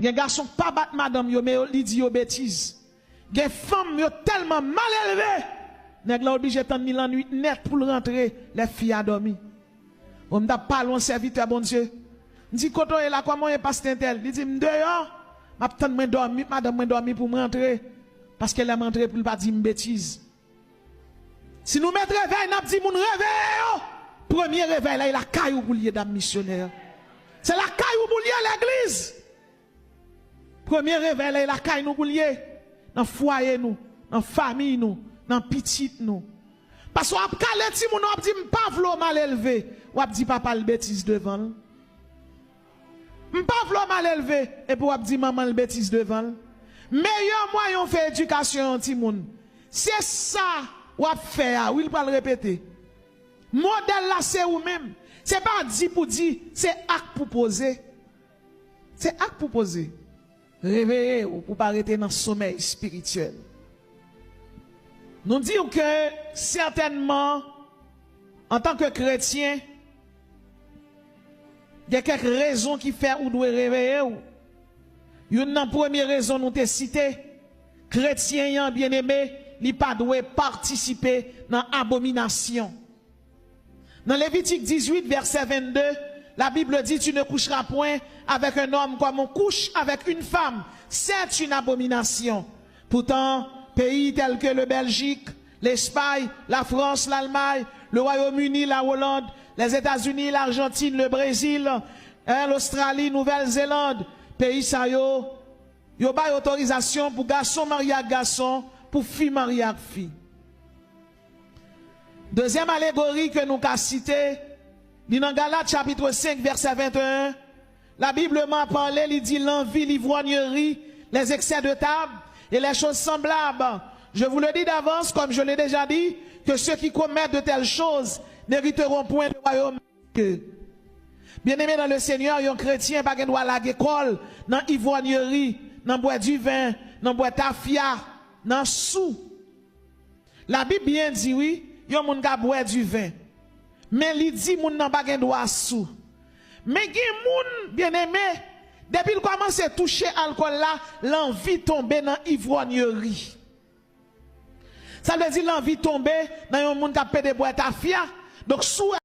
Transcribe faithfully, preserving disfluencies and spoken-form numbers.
Gen gason k pa bat madanm yo, men yo, li di yo betiz. Gen fanm yo tèlman malelve, nèg la oblije tann li lannwit nèt pou l rantre lè fi a dòmi. Bon, m t ap pale yon sèvitè Bondye. M di, "Kote w ye la, kòman w ye, pastè entèl?" Li di, "M deyò, m ap tann mwen dòmi, madanm mwen dòmi pou m rantre. Paske lè m rantre, pou l pa di m betiz." Si nou met revèy, n ap di moun reveye yo. Premye revèy la, e lakay ou pou l ye, dam misyonè. Se lakay ou pou l ye, legliz. Premye revèy la, e lakay nou pou l ye. Nan fwaye nou, nan fanmi nou, nan pitit nou. Paske w ap kale timoun, w ap di, "M pa vle w malelve." W ap di papa l betiz devan l. "M pa vle w malelve," epi w ap di manman l betiz devan l. Meyè mwayen w fè edikasyon yon timoun, se sa w ap fè a, wi, l pral repete. Modèl la se ou menm. Se pa di pou di, se ak pou poze. Se ak pou poze. Reveye w pou pa rete nan somèy espirityèl. Nou di w ke sètènman, antanke kretyen, gen kèk rezon ki fè ou dwe reveye w. Youn nan premye rezon nou te site, kretyen an, byeneme, li pa dwe patisipe nan abominasyon. Dans Lévitique dix-huit, verset vingt-deux, la Bible dit, "Tu ne coucheras point avec un homme comme on couche avec une femme. C'est une abomination." Pourtant, pays tels que le Belgique, l'Espagne, la France, l'Allemagne, le Royaume-Uni, la Hollande, les États-Unis, l'Argentine, le Brésil, hein, l'Australie, Nouvelle-Zélande, peyi sa yo, yo bay otorizasyon pou gason marye ak gason, pou fi marye ak fi. Dezyèm alegori ke nou ka site, li nan Galat chapit senk, vèsè venteyen. La Bible m'a parlé, li di, l'envie, l'ivrognerie, les excès de table et les choses semblables. Je vous le dis d'avance, comme je l'ai déjà dit, que ceux qui commettent de telles choses n'hériteront point le royaume de Dieu. Byeneme nan le Senyè, yon kretyen pa gen dwa lage kò l nan ivronyeri, nan bwè diven, nan bwè tafya, nan sou. Labib byen di wi, yon moun ka bwè diven. Men li di moun nan pa gen dwa sou. Men gen moun, byeneme, depi l kòmanse touche alkòl la, l anvi tonbe nan ivronyeri. Sa vle di l anvi tonbe nan yon moun k ap pede bwè tafya. Donk, si w